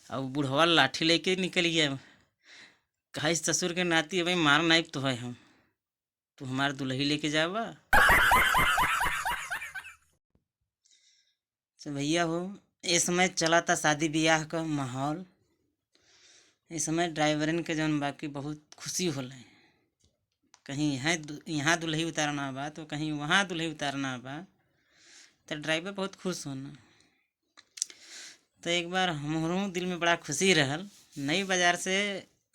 और बुढ़वा लाठी लेके निकल गया। कहा ससुर के नाती भाई मार नाइब तो है हम, तू हमार दुल्ही लेके जावा। तो भैया हो इस समय चला था शादी ब्याह का माहौल। इस समय ड्राइवरन के जौन बाकी बहुत खुशी होला। कहीं यहाँ यहाँ दुल्ही उतारना बा तो कहीं वहाँ दुल्ही उतारना बा, तो ड्राइवर बहुत खुश होना। तो एक बार हमरो दिल में बड़ा खुशी रहल। नई बाज़ार से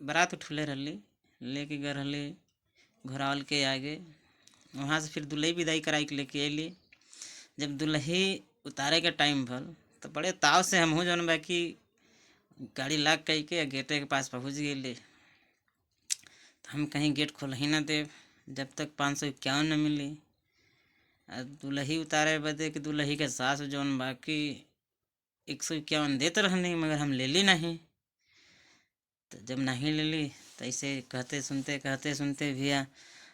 बारात उठले रहली, लेके गए रहली घोरावल के आगे। वहाँ से फिर दुल्ही विदाई कराई के लेके अयली। जब दुल्ही उतारे के टाइम भल तो बड़े ताव से हमहू जौन बा कि गाड़ी लाग कई के गेटे के पास पहुँच गइली। तो हम कहीं गेट खोल ही ना देव जब तक 551 न मिली। आ दुल्ही उतारे बदे कि दुल्ही के सास जौन बाकी 151 देत रहनी, मगर हम लेली नहीं। तो जब नहीं लेली तो ऐसे कहते सुनते भैया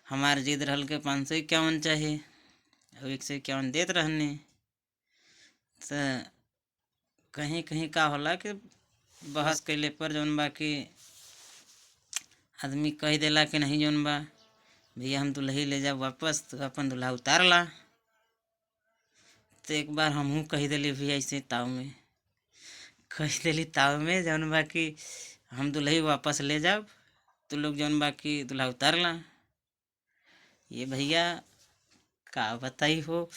हमार जिद रहल के 551 चाही और 151 देत रहनी। तो कहीं कहीं का होला कि बहस कइले पर जौन बा कि आदमी कह देला कि नहीं जौन बा भैया हम दुल्ही ले जाब वापस, तो अपन दुल्हा उतार ला। तो एक बार हमहू कह देली भैया ऐसे ताव में कह देली ताव में जौन बा कि हम दुल्ही वापस ले जाब, तो लोग जौन बा कि दुल्हा उतार ला। ये भैया का बताई हो,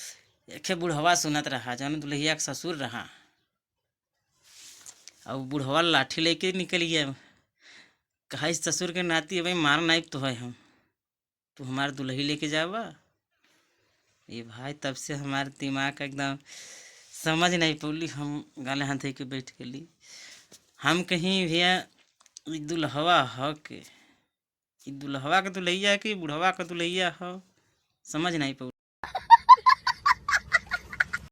एखे बुढ़वा सुनत रहा जौन दुल्हिया के ससुर रहा। और बुढ़वा लाठी लेके निकल गया। कहा ससुर के नाती भाई मार नाइब तो है हम, तू हमार दुल्ही लेके जावा। ये भाई तब से हमारे दिमाग एकदम समझ नहीं पौली। हम गाले हाथ के बैठ गली। हम कहीं भैया ई दुल्हवा ह के ई दुल्हवा के दुल्हैया कि बुढ़वा के दुल्हैया ह, समझ नहीं पौली।